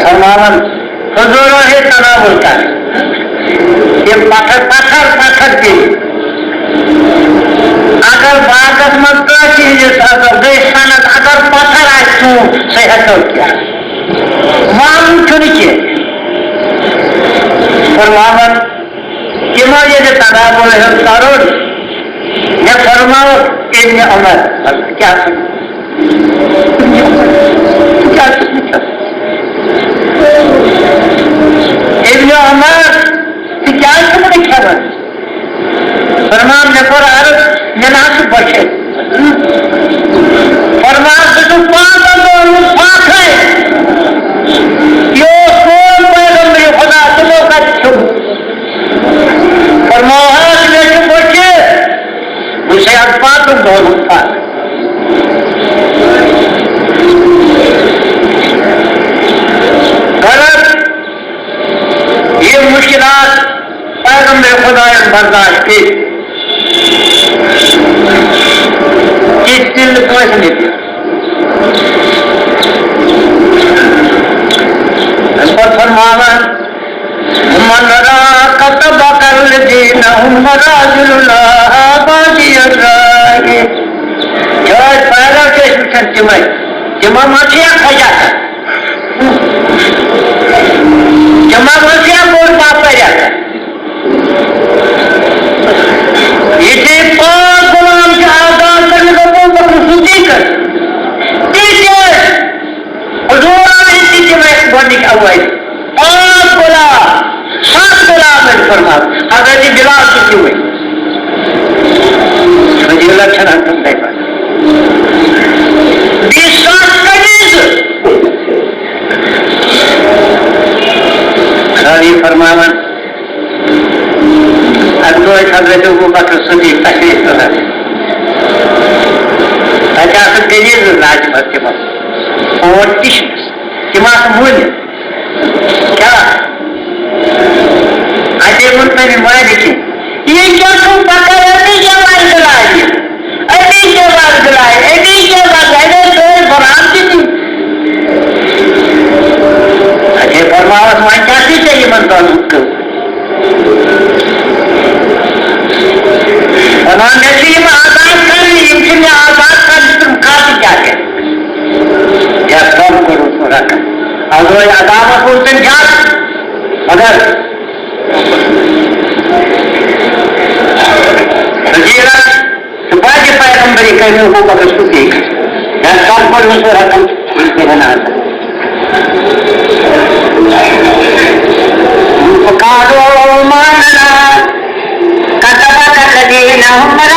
فرماوان، حضوٗرو ہے تناوُل کر۔ یہِ پتھر، پتھر، پتھر پیٚیہِ۔ اگر باغس منٛز کٲنٛسہِ ہٕنٛدِس اگر گٔے صنعت، اگر پتھر آسہِ ژوٗنٛٹھ، سُہ ہٮ۪کو کیٛاہ؟ وَنُن چھُنہٕ کینٛہہ۔ فرماوان، تِمو ییٚلہِ تناوُل ہیوٚت کرُن، مےٚ فرماو ابن عمر، کیٛاہ چھُ؟ کیٛاہ چھُ وٕچھان؟ ابن عمر، ژٕ کیٛازِ چھُکھ نہٕ کھٮ۪وان؟ فرمان، مےٚ کوٚر عرض، مےٚ نہ حظ چھُ بۄچھِ۔ فرمان، ژٕ چھُکھ پانٛژن دۄہن ہُنٛد فاقے۔ یہِ اوس سون پیغمبر خدا، تِمو کتہِ کھیوٚمُت؟ فرماو حظ، مےٚ چھُ بۄچھِ۔ بہٕ چھُسے اَتھ پانٛژن دۄہن ہُنٛد فاقے۔ غلط۔ یِم مُشکِلات پیغمبر خۄدایَن برداشت کٔرۍ، تِتھۍ تِلہٕ کٲنٛسہِ نہٕ دِتھ۔ اَمہِ پَتہٕ فرماوان، "من رأى كتبك الذين هم مراجل الله بادي الرأي." یہِ ٲسۍ پیغمبر چھِ أسۍ وٕچھان تِمَے، تِمو منٛز چھِ یا کھجا کَتھ۔ جمع مسیح کوٚر باپٲرۍ اکھ۔ یِتھُے پانٛژھ غلام چھِ آزاد کٔرمٕتۍ ابو بکر صدیقس، تِتھۍ ٲسۍ حضوٗرن ہٕنٛدۍ تہِ تِم ٲسۍ گۄڈٕنِکۍ اوٲرۍ۔ پانٛژھ غلام، ستھ غلام ٲسۍ فرماو۔ حضرت بلال تہِ تِمے۔ فضیلت چھنہٕ اتھ منٛز تۄہہِ پتہ۔ بیٚیہِ ستھ قمیٖضہٕ۔ خٲلی فرماوان، اَکہِ دۄہ ٲسۍ حضرت ابو بکر صدیق تشریف تُلان۔ تَتہِ آسہٕ غریٖب لاجہِ منٛز تِمن۔ اور تہِ چھِنَس۔ تِم آسہٕ مٲلِک۔ کیٛاہ؟ اَتے ووٚن تٔمۍ مٲلِکہِ، یہِ کیٛاہ چھُو پَکان؟ أتی کیٛاہ وَنہِ بِلالہِ؟ أتی کیٛاہ وَنہِ بِلالہِ؟ أتی کیٛاہ وَنہِ؟ اَتے سٲنۍ غلام تہِ دِتۍ۔ اَتے فرماوَس، وۄنۍ کیٛاہ چھُے ژےٚ یِمَن دۄن ہُنٛد قۭمَتھ؟ وَنان، مےٚ چھِ یِم آزاد کَرٕنۍ، یِم چھِ مےٚ آزاد کَرٕنۍ، تِم کَتھ کیٛاہ گٔے؟ یَتھ کَم کوٚرُکھ رَقم۔ اَز روزِ عداوت روٗز تٔمۍ زیادٕ، مگر وزیٖرَس تہٕ باقٕے پیغمبری کٔرِو ابو بکر صدیق۔ یَتھ کَم کوٚرُکھ رَقم، یِم تہِ ہٮ۪ن آزاد۔ وقالوا ما لنا كتبك الذين هم